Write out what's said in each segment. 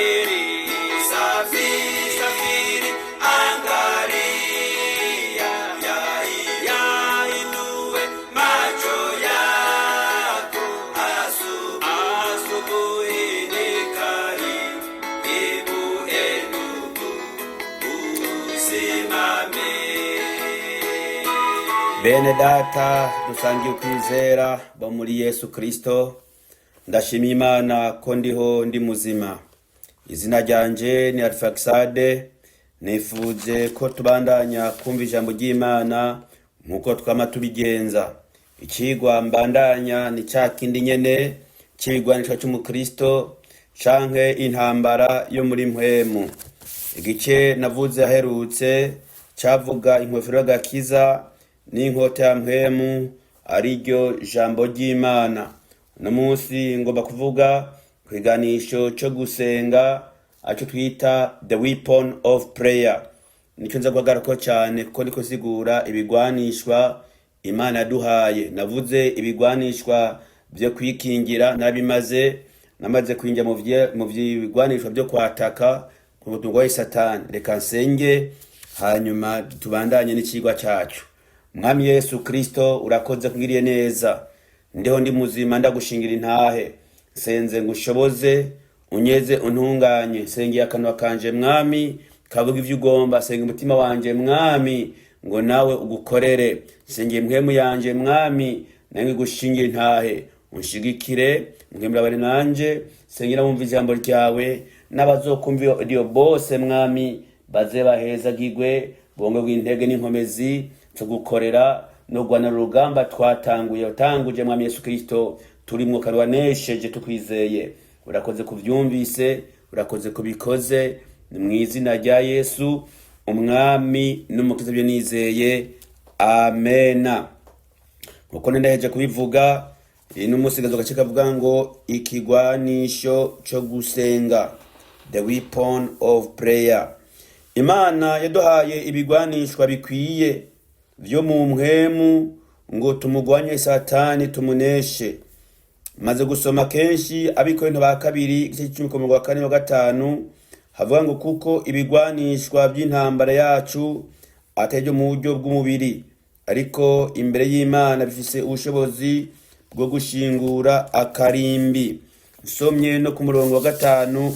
Safiri, safiri, safiri, angalia, yainue macho yako, asubuhi ni karibu, e ndugu, usimame. Bene data dusangiye ukwizera bo muri Yesu Kristo, ndashima Imana ko ndiho ndi muzima. Izina ryanje ni Arfaxade. Nifuje ko tubandanya kumva ijambo ry'Imana nk'uko twama tubigenza. Icigwa mbandanya ni ca kindi nyene c'ibigwanisho c'umukristo canke intambara yo muri mpwemu. Igice navuze aherutse cavuga inkofero y'agakiza n'inkota ya mpwemu, ariryo jambo ry'Imana. Uno munsi ngomba kuvuga ku kiganisho co gusenga, aco twita the weapon of prayer. Nico nza guhagararako cane, kuko niko sigura ibigwanishwa Imana yaduhaye. Navuze ibigwanishwa vyo kwikingira, narabimaze, namaze kwinjira mu vyigwanishwa vyo kwataka ku turwaye Satani. Reka nsenge, hanyuma tubandanye n'icigwa cacu. Mwami Yesu Kristo, urakoze kungiriye neza. Ndiho ndi muzima, ndagushingira intahe. Nsenze ngushoboze, unyeze, untunganye. Nsengeye akanwa kanje, Mwami, kavuga ivyo ugomba. Senga umutima wanje, Mwami, ngo nawe ugukorere. Nsengeye mpwemu yanje, Mwami, nange gushingira intahe, unshigikire. Mpwemu nanje, sengera wumva ijambo ryawe n'abazokumva iyo bose, Mwami, baze bahezagigwe, bongerwe intege n'inkomezi zo gukorera no guhanura urugamba twatanguye, watanguje, Mwami Yesu Kristo, turimwo kandi wanesheje tukwizeye. Urakoze kuvyumvise, urakoze kubikoze. Ni mu izina rya Yesu, Umwami n'Umukiza, byo nizeye, amena. Nkuko ndaheje kubivuga, iyi ni umusigazo gace kavuga ngo ikigwanisho cyo gusenga, the weapon of prayer. Imana yaduhaye ibigwanishwa bikwiye vyo mu mpwemu ngo tumugwanye Satani, tumuneshe. Maze gusoma kenshi Abikorinto ba kabiri, igice c'icumi, ku murongo wa kane wa gatanu, havuga ngo kuko ibigwanishwa by'intambara yacu atari byo mu buryo bw'umubiri, ariko imbere y'Imana bifise ubushobozi bwo gushingura akarimbi. Nsomye no ku murongo wa gatanu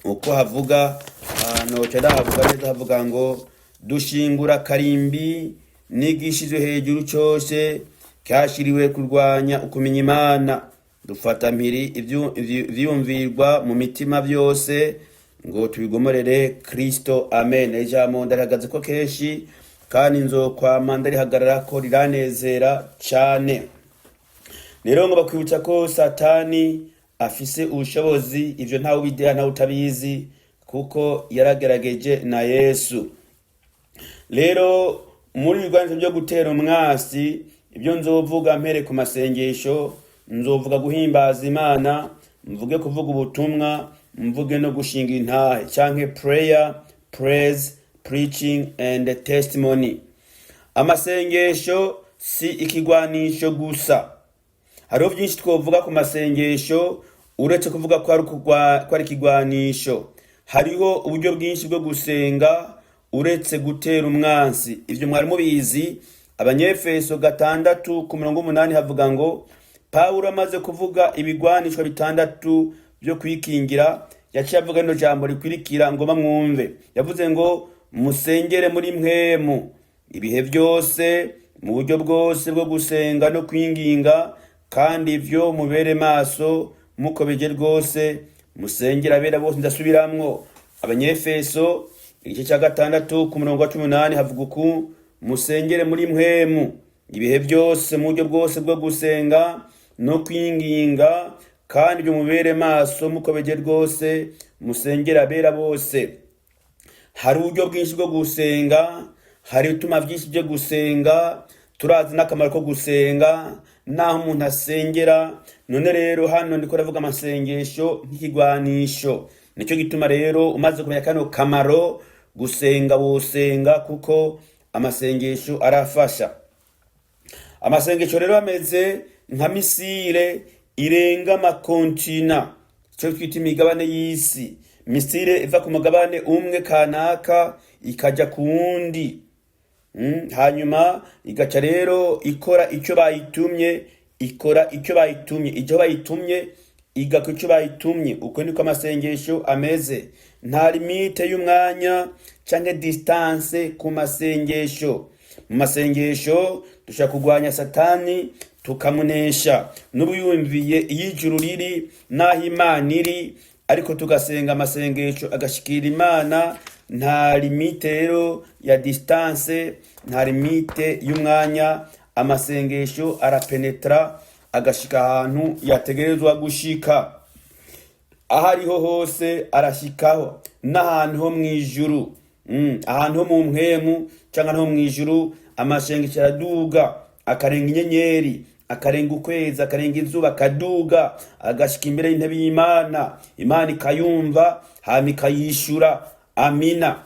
uko havuga, ahantu havuga neza, havuga ngo dushingura akarimbi nigishijwe hejuru cyose cyashiriwe kurwanya ukumenya Imana, dufata mpiri ivyiyumvirwa mu mitima byose ngo tubigomorere Kristo. Amen. Ijambo ndarihagaze ko kenshi kandi nzokwama ndarihagarara ko, riranezera cane. Rero ngo bakwibutsa ko Satani afise ubushobozi, ivyo ntawe ubideha, ntawe utabizi, kuko yaragerageje na Yesu. Rero muri bigwanisho byo gutera umwasi, ibyo nzovuga mpere ku masengesho, nzovuga guhimbaza Imana, mvuge kuvuga ubutumwa, mvuge no gushinga intahe, canke prayer, praise, preaching and testimony. Amasengesho si ikigwanisho gusa. Hariho byinshi twovuga ku masengesho uretse kuvuga ko ari ikigwanisho. Hariho uburyo bwinshi bwo gusenga uretse gutera umwansi. Ivyo mwari mubizi? Abanyefeso 6 ku 80 havuga ngo Pawulo amaze kuvuga ibigwanishwa bitandatu byo kwikingira, yaciye avuga rino jambo rikwirikira ngo bamwumve. Yavuze ngo musengere muri mpwemu ibihe byose, mu buryo bwose bwo gusenga no kwinginga, kandi ivyo mubere maso mukobeje rwose, musengera abera bose. Ndasubiramwo, Abanyefeso igice cya 6 ku murongo wa 18 havuga uku: musengere muri mpwemu ibihe byose, mu buryo bwose bwo gusenga no kwinginga, kandi ibyo mubere maso mukobeje rwose, musengera abera bose. Hari uburyo bwinshi bwo gusenga, hari ibituma byinshi byo gusenga, turazi n'akamaro ko gusenga n'aho umuntu asengera. None rero hano ndiko ndavuga amasengesho nk'ikigwanisho. Nicyo gituma rero umaze kumenya kano kamaro, gusenga wosenga, kuko amasengesho arafasha. Amasengesho rero ameze nka missile irenga amakontina, icyo twita imigabane y'isi. Missile iva ku mugabane umwe kanaka ikajya ku wundi. Hanyuma igaca rero ikora icyo bayitumye, ikora icyo bayitumye, icyo bayitumye igakora icyo bayitumye. Uko niko amasengesho ameze. Nta limite y'umwanya canke distance ku masengesho. Mu masengesho dushobora kurwanya Satani tukamunesha. N'ubu yumviye iyo ijuru riri n'aho Imana iri, ariko tugasenga, amasengesho agashikira Imana. Nta limite rero ya distance, nta limite y'umwanya. Amasengesho arapenetra, agashika ahantu yategerezwa gushika, aho ariho hose arashikaho, n'ahantu ho mw'ijuru, ahantu ho mu mpwemu canke ho mw'ijuru. Amasengesho araduga, akarenga inyenyeri, akarenga ukwezi, akarenga izuba, akaduga agashika imbere y'intebe y'Imana. Imana ikayumva, hama ikayishura. Amina.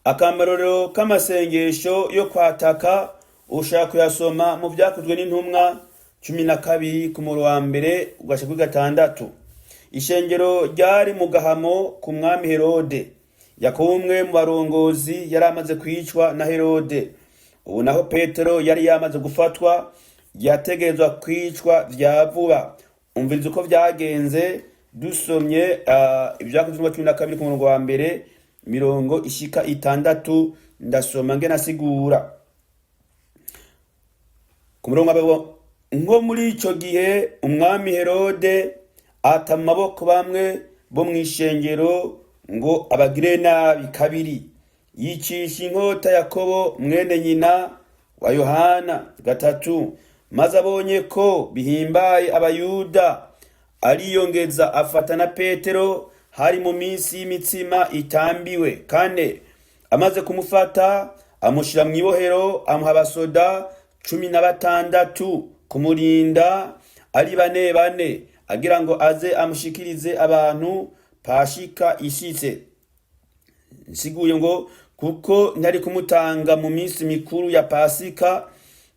Akamaro k'amasengesho yo kwataka ushaka kuyasoma mu Vyakozwe n'Intumwa 12 ku murongo wa mbere ugashika kuri gatandatu. Ishengero ryari mu gahamo ku mwami Herode. Yakobo, umwe mu barongozi, yari amaze kwicwa na Herode. Ubu naho Petero yari yamaze gufatwa, yategerezwa kwicwa vya vuba. Umviriza uko vyagenze. Dusomye Ibyakozwe n'Intumwa 12 ku murongo wa mbere, mirongo ishika itandatu. Ndasoma nge nasigura. Ku murongo wa mbere: nko muri ico gihe umwami Herode ata mu maboko bamwe bo mw'ishengero ngo abagire nabi. Kabiri, yicisha inkota Yakobo mwene nyina wa Yohana. Gatatu, maze abonye ko bihimbaye Abayuda, ariyongeza afata na Petero. Hari mu minsi y'imitsima itambiwe. Kane, amaze kumufata amushyira mu ibohero, amuha abasoda 16 kumurinda ari bane bane, agira ngo aze amushikirize abantu Pashika ishitse. Nsiguye ngo kuko ntari kumutanga mu minsi mikuru ya Pasika,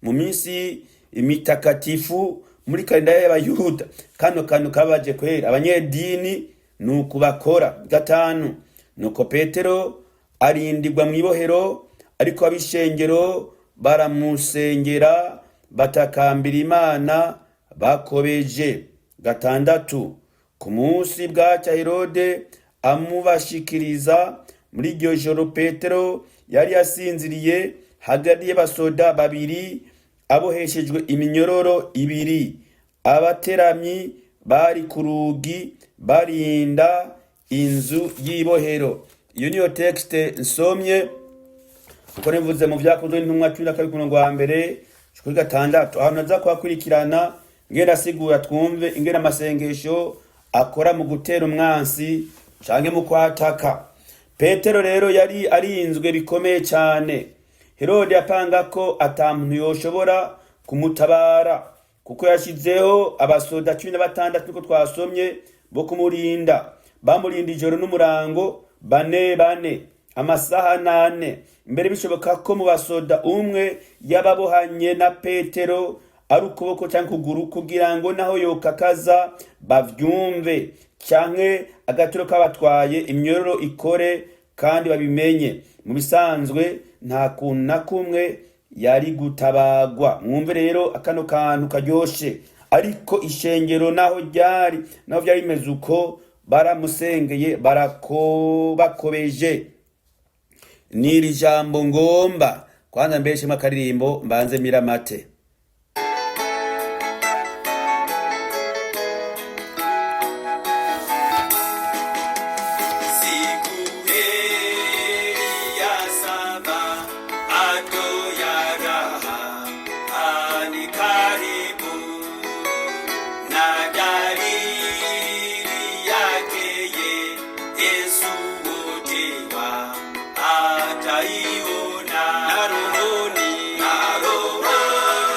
mu minsi mitakatifu muri kalendari y'Abayuda. Kano kantu kabaje kwera abanyedini ni ukubakora. Gatanu, nuko Petero arindirwa mu ibohero, ariko ab'ishengero baramusengera, batakambira Imana bakobeje. Gatandatu, ku munsi bwacya Herode amubashikiriza. Muri iryo joro Petero yari yasinziriye hagati y'abasoda babiri, aboheshejwe iminyororo ibiri. Abateramyi bari ku rugi barinda inzu y'ibohero. Iyo niyo texte nsomye, kuko nivuze mu Vyakozwe n'Intumwa 12 ku murongo wa mbere kuri gatandatu. Ahantu naza kuhakurikirana ngenda asigura, twumve ingene amasengesho akora mu gutera umwansi canke mu kwataka. Petero rero yari arinzwe bikomeye cyane. Herode yapanga ko ata muntu yoshobora kumutabara, kuko yashyizeho abasoda 16, niko twasomye, bo kumurinda. Bamurinda ijoro n'umurango, bane bane, amasaha nane. Mbere bishoboka ko mu basoda umwe yababohanye na Petero ari ukuboko cyangwa ukuguru, kugira ngo naho yokakaza bavyumve, canke agaturo kabatwaye imyororo ikore kandi babimenye. Mu bisanzwe nta kuntu na kumwe yari gutabagwa. Mwumve rero akano kantu karyoshe. Ariko ishengero naho ryari, naho byari bimeze uko, baramusengeye bakobeje. N'iri jambo ngomba kwanza mbeshemo akaririmbo, mbanze miramate. Siku heri ya saba ato ya raha ani karibu, na dalili yake Yesu wote wa ataiona. Na rohoni, na rohoni.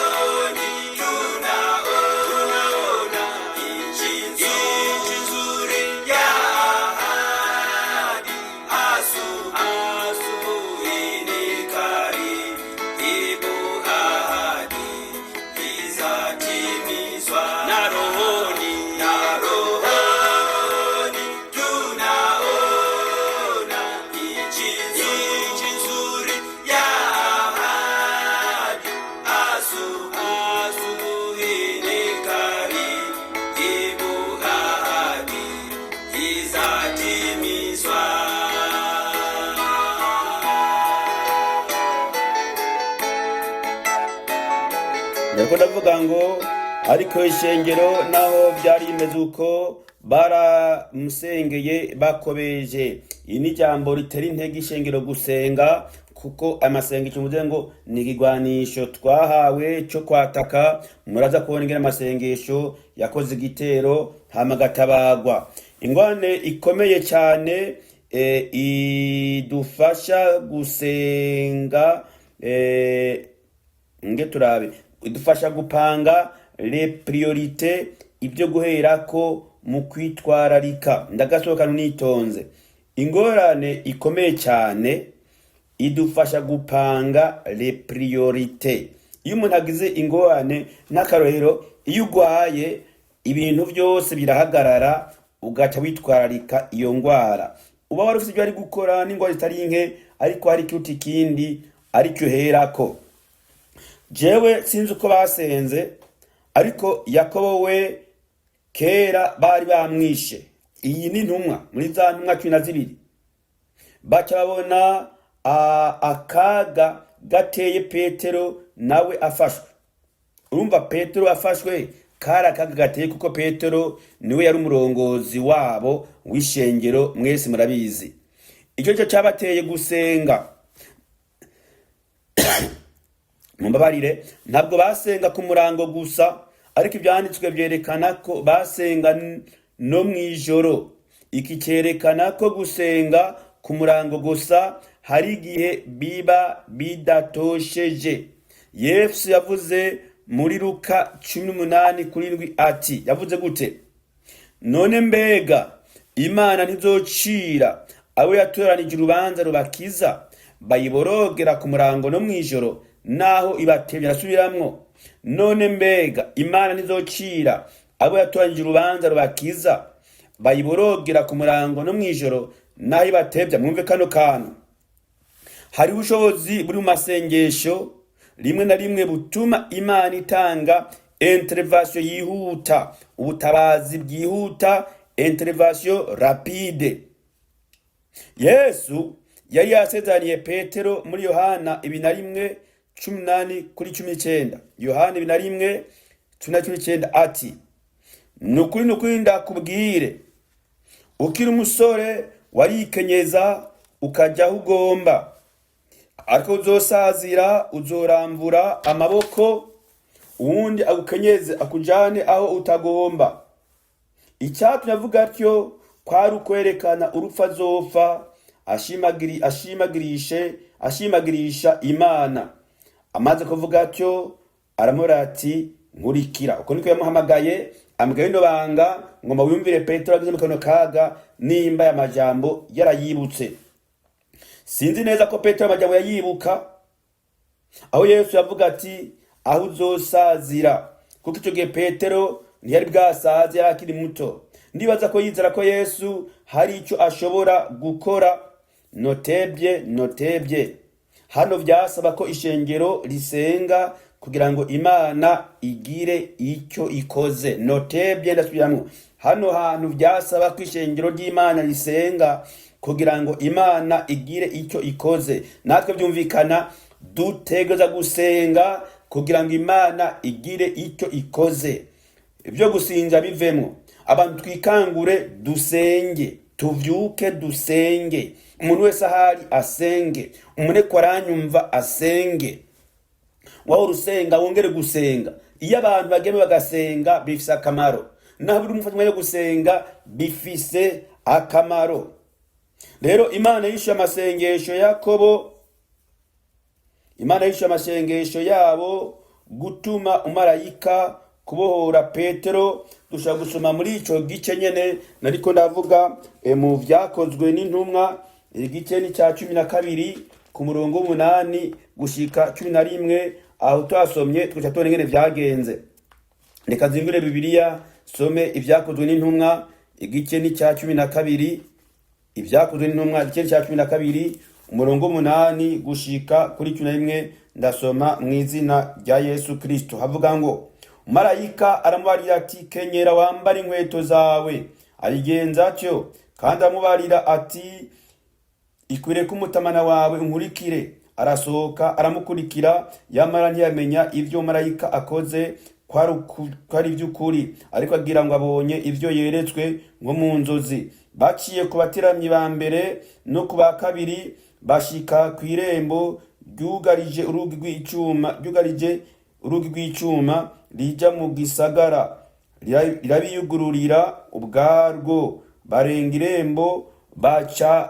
Ndiko ndavuga ngo ariko ishengero naho byari bimeze uko, baramusengeye bakobeje. Iri ni ijambo ritera intege ishengero gusenga, kuko amasengesho muze ngo ni ikigwanisho twahawe cyo kwataka. Muraza kubona ingene amasengesho yakoze igitero hama agatabagwa. Ingwane ikomeye cyane idufasha gusenga, nge turabe, idufasha gupanga les priorités, ibyo guherako mu kwitwararika. Ndagasohoka nitonze. Ingorane ikomeye cyane idufasha gupanga les priorités. Iyo umuntu agize ingorane, n'akarorero, iyo ugwaye ibintu byose birahagarara, ugaca witwararika iyo ngwara. Uba wari ufite ibyo ari gukora n'ingwara zitari nke, ariko hari ikiruta ikindi aricyo uherako. Jewe sinzi uko basenze, ariko Yakobo we kera bari bamwishe. Iyi ni intumwa muri za ntumwa 12. Baca babona akaga gateye Petero, nawe afashwe. Urumva, Petero afashwe kari akaga gateye, kuko Petero niwe yari umurongozi wabo w'ishengero, mwese murabizi. Icyo cyo cyabateye gusenga. Mumbabarire, ntabwo basenga ku murango gusa, ariko ibyanditswe byerekana ko basenga no mu ijoro. Iki cyerekana ko gusenga ku murango gusa hari igihe biba bidatosheje. Yesu yavuze muri Luka 18 kuri 7 ati, yavuze gute? "None mbega Imana ntizocira abo yatoranije urubanza rubakiza, bayiborogera ku murango no mw'ijoro, naho ibatevye?" Arasubiramwo: "None mbega Imana ntizocira abo yatoranije urubanza rubakiza, bayiborogera ku murango no mw'ijoro, naho ibatevya?" Mwumve kano kantu. Hari ubushobozi buri mu masengesho rimwe na rimwe butuma Imana itanga intervention yihuta, ubutabazi bwihuta, intervention rapide. Yesu yari yasezeraniye Petero muri Yohana 21:18, Yohana 21:19, ati: "Ni ukuri, ni ukuri, ndakubwire, ukiri umusore warikenyeza ukajya aho ugomba, ariko uzosazira uzorambura amaboko, uwundi agukenyeze akujane aho utagomba." Icyatumye avuga atyo kwari ukwerekana urupfu azopfa ashimagirisha Imana. Amaze kuvuga atyo aramubwira ati: "Nkurikira." Uko niko yamuhamagaye, amubwira rino banga. Ngomba wiyumvire Petero ageze mu kano kaga nimba aya majambo yarayibutse. Sinzi neza ko Petero amajambo yayibuka, aho Yesu yavuga ati: "Aho uzosazira", kuko icyo gihe Petero ntiyari bwasaze, yari akiri muto. Ndibaza ko yizera ko Yesu hari icyo ashobora gukora. Notebye, notebye, hano byasaba ko ishengero risenga kugira ngo Imana igire icyo ikoze. Notebye, ndasubiramo: hano hantu byasaba ko ishengero ry'Imana risenga kugira ngo Imana igire icyo ikoze. Natwe byumvikana dutegereza gusenga kugira ngo Imana igire icyo ikoze. Ibyo gusinja bivemo, abantu twikangure dusenge, tuvyuke dusenge. Umuntu wese ahari asenge, umuneko aranyumva asenge, wahora usenga wongere gusenga. Iyo abantu bageme bagasenga bifise akamaro, naho buri umufata umwanya wo gusenga bifise akamaro. Rero Imana yishuye amasengesho ya Yakobo, Imana yishuye amasengesho yabo gutuma umarayika kubohora Petero. Dushobora gusoma muri ico gice nyene nariko ndavuga, mu Vyakozwe n'Intumwa, igice ni cya 12 ku murongo w'8 gushika 11. Aho twasomye tugaca tubona ingene vyagenze. Reka zingure Bibiliya, some Ibyakozwe n'Intumwa, igice ni cya 12. Ibyakozwe n'Intumwa, igice cya 12, umurongo w'8 gushika kuri 11. Ndasoma mu izina rya Yesu Kristo. Havuga ngo: "Marayika aramubarira ati: 'Kenyera wambare inkweto zawe.' Abigenza atyo. Kandi amubarira ati: 'Ikwiriye ko umutamana wawe unkurikire.' Arasohoka aramukurikira, yamara ntiyamenya ivyo marayika akoze ko ari ivy'ukuri, ariko agira ngo abonye ivyo yeretswe nko mu nzozi. Baciye ku bateramyi ba mbere no ku ba kabiri, bashika kw'irembo ryugarije urugi rw'icuma, ryugarije urugi rw'icuma rija mu gisagara, rirabiyugururira ubwarwo. Barenga irembo, baca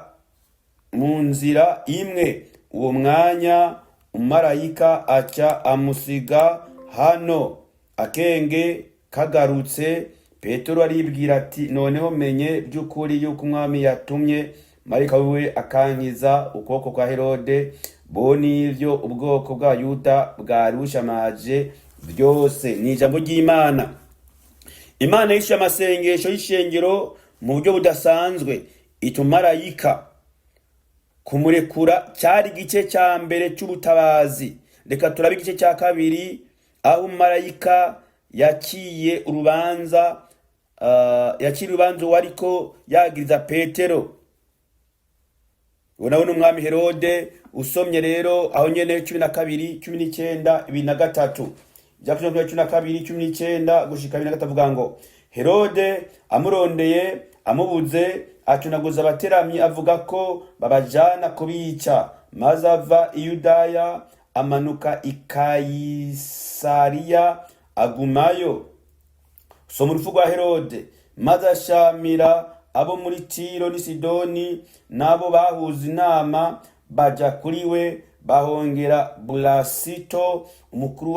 mu nzira imwe. Uwo mwanya umumarayika aca amusiga hano. Akenge kagarutse, Petero aribwira ati: "Noneho menye by'ukuri yuko Umwami yatumye marayika wiwe akankiza ukuboko kwa Herode, bo n'ivyo ubwoko bwa Yuda bwari bushamaje byose." Ni ijambo ry'Imana. Imana yishuye amasengesho y'ishengero mu buryo budasanzwe, ituma marayika kumurekura. Cyari igice cya mbere cy'ubutabazi. Reka turabe igice cya kabiri, aho marayika yaciye urubanza, yaciye urubanza uwariko yagiriza Petero. Uwo nawe n'umwami Herode. Usomye rero aho nyene 12, 19, 23, Ibyakozwe 12, 19 gushika 23, avuga ngo: "Herode amurondeye amubuze, acunaguza abateramyi, avuga ko babajana kubica. Maze ava i Yudaya, amanuka i Kayisariya, agumayo." Soma urupfu rwa Herode. "Maze ashamira abo muri Tiro n'i Sidoni, n'abo bahuza inama, baja kuri we, bahongera Bulasito, umukuru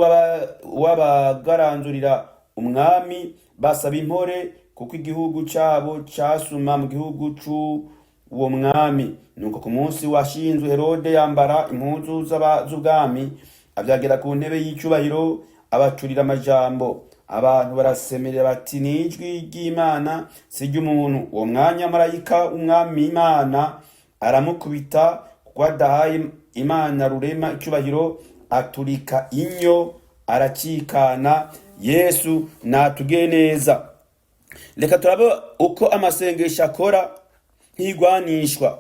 w'abagaranzurira umwami, basaba impore, kuko igihugu cabo casuma mu gihugu c'uwo mwami. Nuko ku munsi washinzwe, Herode yambara impuzu z'ubwami, avyagera ku ntebe y'icubahiro, abacurira amajambo. Abantu barasemerera bati: 'Ni ijwi ry'Imana, si iry'umuntu.' Uwo mwanya marayika w'Umwami Imana aramukubita, kuko adahaye Imana rurema icyubahiro, aturika inyo, aracikana." Yesu natugire neza. Reka turabe uko amasengesho akora nk'igwanishwa.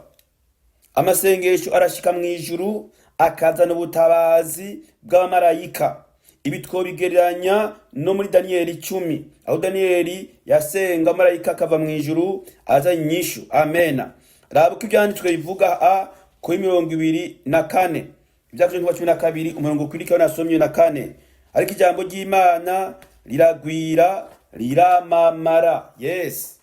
Amasengesho arashika mu ijuru, akazana ubutabazi bw'abamarayika. Ibi twobigereranya no muri Daniyeli 10, aho Daniyeli yasenga, marayika akava mu ijuru azanye inyishu. Amena. Raba uko ibyanditswe bivuga a kuri 24, Ibyakozwe 12, umurongo ukurikira nasomye na kane: "Ariko ijambo ry'Imana riragwira, riramamara." Yes,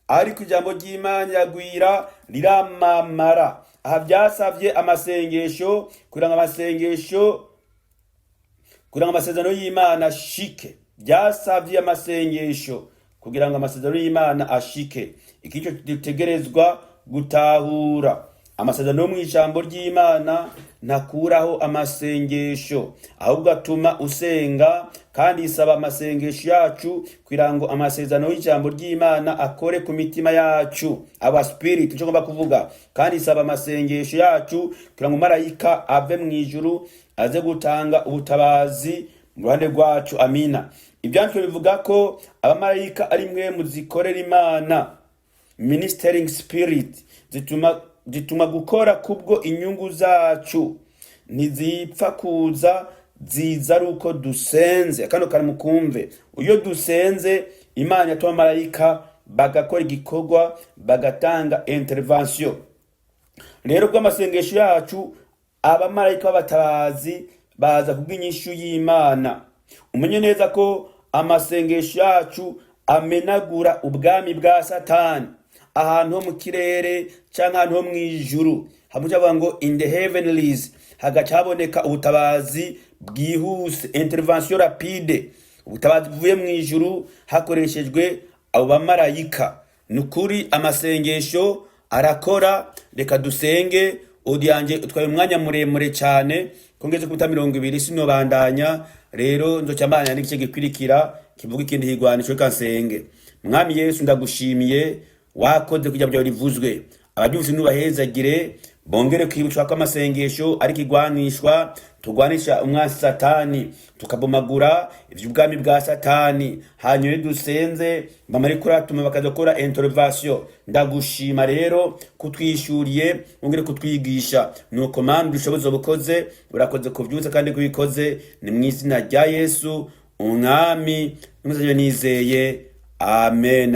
ariko ijambo ry'Imana riragwira, riramamara. Aha byasabye amasengesho kugira ngo amasezerano y'Imana ashike. Byasabye amasengesho kugira ngo amasezerano y'Imana ashike. Iki cyo dutegerezwa gutahura: amasezerano yo mu ijambo ry'Imana ntakuraho amasengesho, ahubwo atuma usenga, kandi isaba amasengesho yacu kugira ngo amasezerano y'ijambo ry'Imana akore ku mitima yacu, aba spirit. Icyo ngomba kuvuga, kandi isaba amasengesho yacu kugira ngo marayika ave mu ijuru aze gutanga ubutabazi mu ruhande rwacu. Amina. Ibyanditswe bivuga ko abamarayika ari mwe muzikorera Imana, ministering spirit, zituma gukora kubwo inyungu zacu. Ntizipfa kuza, ziza ari uko dusenze. Kano kari mukumve: iyo dusenze, Imana yatuma marayika bagakora igikorwa, bagatanga intervention. Rero bw'amasengesho yacu, abamarayika b'abatabazi baza kubw'inyishu y'Imana. Umenye neza ko amasengesho yacu amenagura ubwami bwa Satani ahantu ho mu kirere cyangwa ahantu ho mu ijuru, hamwe bavuga ngo "in the heavenlies", hagaca haboneka ubutabazi bwihuse, intervention rapide, ubutabazi buvuye mu ijuru hakoreshejwe abo bamarayika. Ni ukuri amasengesho arakora. Reka dusenge. Audio yanjye utwaye umwanya muremure cyane, ko ngeze kuta 20, sinobandanya. Rero nzoca mbandanya n'igice gikurikira kivuga ikindi higwanisho. Reka nsenge. Mwami Yesu, ndagushimiye, wakoze kugira ngo rivuzwe. Ababyumvise nubahezagire. Bongere kwibutswa ko amasengesho ari ikigwanishwa tugwanisha umwansi Satani, tukabomagura ivy'ubwami bwa Satani. Hanyuma iyo dusenze bamara kuratuma bakaza gukora intervention. Ndagushima rero kutwishuriye, wongere kutwigisha. Nuko Mana dushoboze bukoze, urakoze kuvyutsa kandi kubikoze. Ni mu izina rya Yesu umwami n'umusazi nizeye, amen.